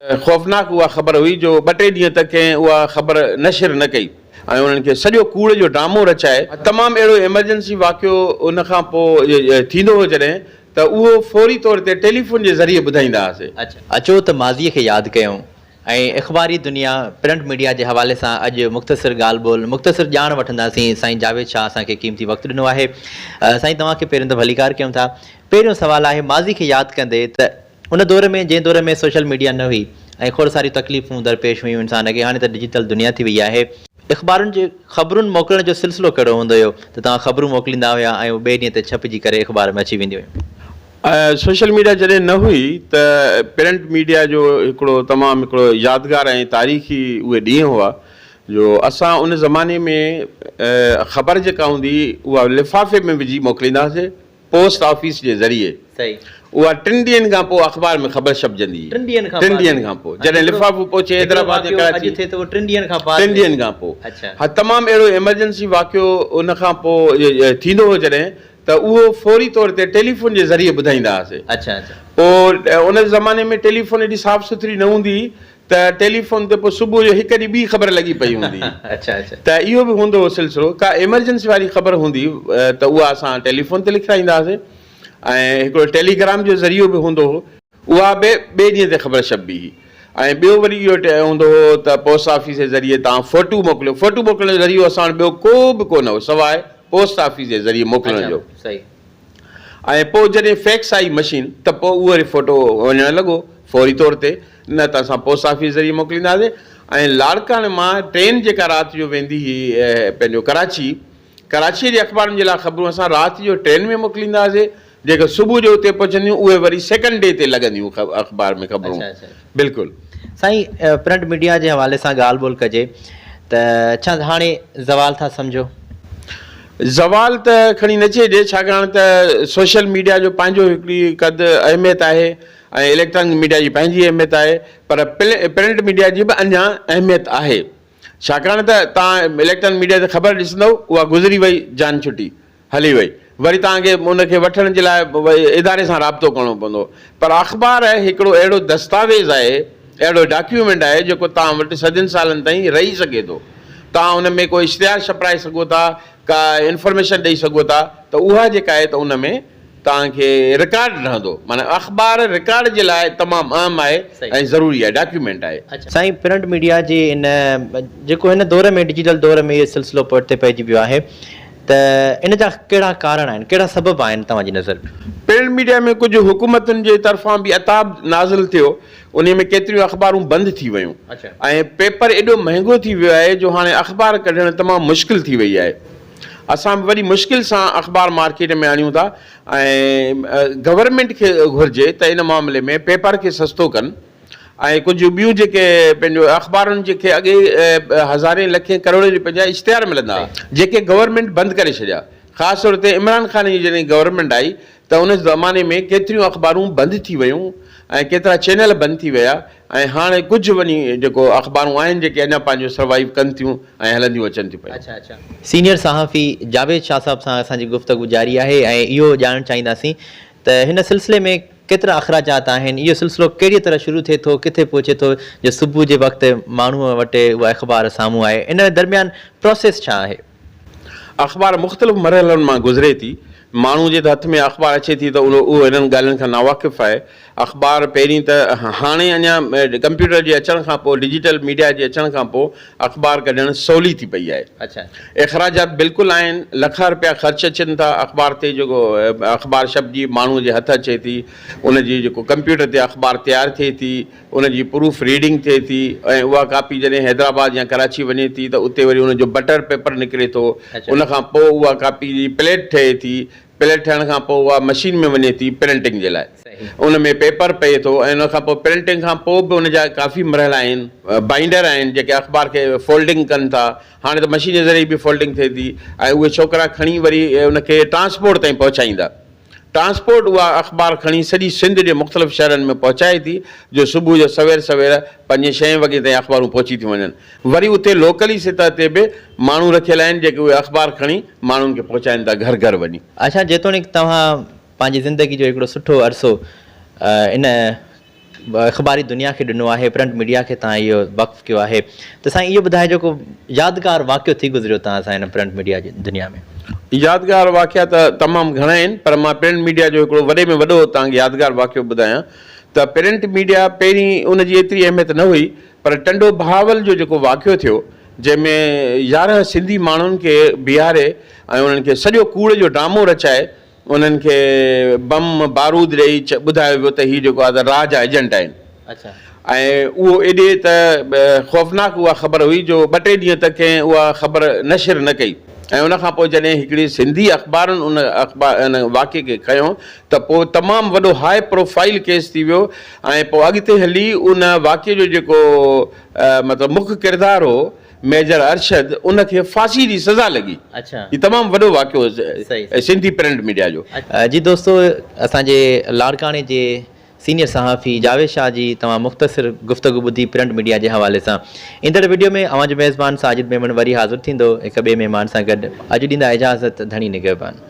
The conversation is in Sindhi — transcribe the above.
خوفناڪ اها خبر هئي جو ٻه ٽي ڏينهن ته ڪنهن اها خبر نشر نه ڪئي ۽ انهن کي سڄو ڪوڙ جو ڊرامو رچائي تمام اهڙو ايمرجنسي واقعو ان کان پوء ٿيندو هو جڏهن ته اهو فوري طور تي ٽيليفون جي ذريعي ٻڌائيندا هئاسي. اچو ته ماضيء کي ياد ڪيون ۽ اخباري دنيا، پرنٽ ميڊيا جي حوالي سان اڄ مختصر ڳالهه ٻولهه، مختصر ڄاڻ وٺنداسين. سائين جاويد شاهه اسان کي قيمتي وقت ڏنو آهي. سائين توهان کي پهريون ته ڀليڪار ڪيون ٿا. پهريون سوال آهي ماضي کي ياد ڪندي ته ان دور ۾ جنهن دور ۾ سوشل ميڊيا نه هئي ۽ کوڙ ساريون تڪليفون درپيش هيون انسان کي هاڻي ته ڊجيٽل دنيا ٿي وئي آهي. اخبارن جي خبرن موڪلڻ جو سلسلو ڪهڙو هوندو هيو ته توهان خبرون موڪليندا هيا ۽ اهي ٻئي ڏينهن تي ڇپجي ڪري اخبار ۾ اچي وينديون هيون. سوشل ميڊيا جڏهن نه هئي ته پرنٽ ميڊيا جو هڪڙو تمام هڪڙو يادگار ۽ تاريخي اهي ڏينهن هئا جو اسان ان زماني ۾ خبر جيڪا هوندي هئي اها لفافي ۾ وجهي موڪليندا هئاسين. پوسٽ آفيس جي ذريعي اها ٽن ڏينهن کان پوء اخبار ۾ خبر ڇپجندي هئي. ٽن ڏينهن کان پوء جڏهن لفافو پهچي حيدرآباد يا ڪراچي ٽن ڏينهن کان پوء ها تمام اهڙو ايمرجنسي واقعو ان کان پوء ٿيندو هو جڏهن ته اهو فوري طور تي ٽيليفون جي ذريعي ٻڌائيندا هئاسي پوء ان زماني ۾ ٽيليفون ايڏي صاف سٿري نه هوندي هئي ته ٽيليفون تي پوء صبح جو هڪ ڏينهن ٻي خبر لڳي پئي هوندي هئي ته اهو به هوندو هو سلسلو ڪا ايمرجنسي واري خبر هوندي هئي ته اها اسان ٽيليفون تي لکرائيندا هئاسين ۽ هڪڙو ٽيليگرام جو ذريعو به هوندو هو اها به ٻئي ڏينهن تي خبر ڇپبي هئي ۽ ٻيو وري اهو هوندو هو ته پوسٽ آفيس جي ذريعي توهان فوٽو موڪليو فوٽو موڪلڻ جو ذريعو اسان وٽ ٻيو ڪو به ڪونه هو سواء پوسٽ آفيس جي ذريعي موڪلڻ جو. ۽ پوء جڏهن فيڪس آئي مشين ته پوء اهو وري فوٽو وڃڻ لڳو فوري طور تي نه ته اسان پوسٽ آفيس ذريعي موڪليندا هئاسين ۽ لاڙڪاڻي مان ٽرين جيڪا رات جو ويندي هئي پنهنجو ڪراچي ڪراچيء جي اخبارن جي لاء خبرون اسان رات جو ٽرين ۾ موڪليندا هئاسين جيڪي صبح جو اتي پهچنديون اهي وري سيڪنڊ ڊي تي لڳنديون اخبار ۾ خبرون بلڪل. سائين پرنٽ ميڊيا جي حوالي سان ڳالهه ٻولهه ڪجي ته ڇا هاڻي زوال ٿا سمجهو؟ زوال ته کڻي نه چئجي ڇاڪاڻ ته سوشل ميڊيا جو پنهنجو هڪڙي قد اهميت آهي ۽ اليڪٽرانڪ ميڊيا جي پنهنجي اهميت آهي پر پرنٽ ميڊيا جي به اڃا اهميت آهي ڇاڪاڻ ته توهان اليڪٽرانڪ ميڊيا تي خبر ڏسندؤ اها گذري وئي جان ڇٽي هلي وئي وري توهان کي ان کي وٺڻ جي لاء اداري سان رابطو ڪرڻو پوندو پر اخبار هڪڙو اهڙو دستاويز آهي اهڙو ڊاڪيومينٽ آهي جيڪو توهان وٽ صدين سالن تائين رهي سگهي ٿو توهان ان ۾ ڪو اشتهار ڇپرائي سگهو ٿا ڪا انفارميشن ڏئي سگهو ٿا ته اها جيڪا آهي ته ان ۾ توهان کي رڪارڊ رهندو معنيٰ اخبار رڪارڊ جي لاء تمام اهم آهي ۽ ضروري آهي ڊاڪيومينٽ آهي. سائين پرنٽ ميڊيا جي ان جيڪو هن دور ۾ ڊجيٽل دور ۾ اهو سلسلو پوئتي پئجي ويو آهي ته ان جا ڪهڙا ڪارڻ آهن، ڪهڙا سبب آهن توهان جي نظر ۾؟ پرنٽ ميڊيا ۾ ڪجهه حڪومتن جي طرفان به عتاب نازل ٿيو، انهي ۾ ڪيتريون اخبارون بند ٿي ويون ۽ پيپر ايڏو مهنگو ٿي ويو آهي جو هاڻي اخبار ڪڍڻ تمام مشڪل ٿي وئي آهي. اسان به وڏي مشڪل سان اخبار مارڪيٽ ۾ آڻيون ٿا ۽ گورنمينٽ کي گهرجي ته ان معاملي ۾ پيپر کي سستو ڪن ۽ ڪجهه ٻيون جيڪي پنهنجو اخبارن جي کي اڳي هزارين لکين ڪروڙين روپين جا اشتهار ملندا هئا جيڪي گورنمينٽ بند ڪري ڇڏيا خاص طور تي عمران خان جي جڏهن گورنمينٽ آئي ته ان زماني ۾ ڪيتريون اخبارون بند ٿي ويون ۽ ڪيترا چينل بند ٿي ويا ۽ هاڻي ڪجهه وڃي جيڪو اخبارون آهن جيڪي اڃا پنهنجو سروائيو ڪن ٿيون ۽ هلنديون اچن ٿيون پيون. سينيئر صحافي جاويد شاهه صاحب سان اسان جي گفتگو جاري آهي ۽ اهو ڄاڻڻ چاهينداسين ته هن سلسلي ۾ ڪيترا اخراجات آهن، اهو سلسلو ڪهڙيء طرح شروع ٿئي ٿو، ڪٿي پهچي ٿو جو صبح جي وقت ماڻهوء وٽ اها اخبار سامهون آئي، ان درميان پراسيس ڇا آهي؟ اخبار مختلف مرحلن مان گذري ٿي. ماڻهوء جي ته هٿ ۾ اخبار اچي ٿي ته اهو انهن ڳالهين کان ناواقف آهي. اخبار پهرين ته هاڻي اڃا ڪمپيوٽر جي اچڻ کان پوء ڊجيٽل ميڊيا جي اچڻ کان پوء اخبار ڪڍڻ سولي ٿي پئي آهي. اخراجات بلڪل آهن، لکها رپيا خرچ اچن ٿا اخبار تي جيڪو اخبار ڇپجي ماڻهوء جي هٿ اچي ٿي ان جي جيڪو ڪمپيوٽر تي اخبار تيار ٿئي ٿي ان جي پروف ريڊنگ ٿئي ٿي ۽ اها ڪاپي جڏهن حيدرآباد يا ڪراچي وڃي ٿي ته اتي وري ان جو بٽر پيپر نڪري ٿو ان کان پوء اها ڪاپي جي پليٽ ٺهي ٿي پليٽ ٺهڻ کان پوء اها مشين ۾ وڃي ٿي پرنٽنگ جي لاء ان ۾ پيپر پئي ٿو ۽ ان کان پوء پرنٽنگ کان پوء به ان جا ڪافي مرحلا آهن بائنڊر آهن جيڪي اخبار کي فولڊنگ ڪن ٿا هاڻي ته مشين جي ذريعي به فولڊنگ ٿئي ٿي ۽ اهي ڇوڪرا کڻي وري ان کي ٽرانسپورٽ تائين پهچائيندا ٽرانسپورٽ اها اخبار کڻي سڄي سنڌ جي مختلف شهرن ۾ پهچائي ٿي جو صبح جو سوير سوير پنجين ڇهين وڳي تائين اخبارون پهچي ٿيون وڃن. وري اتي لوڪلي سطح تي به ماڻهو رکيل آهن جيڪي اهي اخبار کڻي ماڻهن کي پهچائين ٿا گهر گهر وڃي. اڇا جيتوڻيڪ توهان پنهنجي زندگي جو هڪڙو سٺو عرصو ان اخباري دنيا کي ڏنو آهي پرنٽ ميڊيا کي توهان اهو وقف ڪيو آهي ته سائين اهو ٻڌائجو ڪو يادگار واقعو ٿي گذريو توهان سان هن پرنٽ ميڊيا جي دنيا ۾. يادگار واقعا ته تمام گهڻا آهن پر مان پرنٽ ميڊيا جو هڪڙو وڏي ۾ وڏو توهان کي يادگار واقعو ٻڌايان ته پرنٽ ميڊيا پهرين ان جي ايتري اهميت نه هئي پر ٽنڊو بهاول جو جيڪو واقعو ٿيو جنهن ۾ 11 سنڌي ماڻهن کي بيهاري ۽ انهن کي سڄو ڪوڙ جو ڊرامو رچائي انهن کي بم بارود ڏئي ٻڌايو ويو ته هي جيڪو آهي ته را جا ايجنٽ آهن ۽ اهو ايڏي ته خوفناڪ اها خبر هئي جو ٻه ٽي ڏينهن ته ڪنهن اها خبر نشر نه ڪئي ۽ ان کان پوء جڏهن هڪڙي سنڌي اخبارن ان اخبار ان واقعي کي کنيو ته پوء تمام وڏو هاء پروفائيل ڪيس ٿي ويو ۽ پوء اڳتي هلي ان واقعي جو جيڪو مطلب مک ڪردار هو ميجر ارشد ان کي ڦاسي جي سزا لڳي. هي تمام وڏو واقعو هو سنڌي پرنٽ ميڊيا جو. جي دوستو اسان جي لاڙڪاڻي جي سينيئر صحافي جاويد شاهه جي توهان مختصر گفتگو ٻڌي پرنٽ ميڊيا جي حوالي سان. ايندڙ وڊيو ۾ اوهان جو ميزبان ساجد ميمڻ وري حاضر ٿيندو هڪ ٻئي مهمان سان گڏ. اڄ ڏيندا اجازت ڌڻي نگهبان.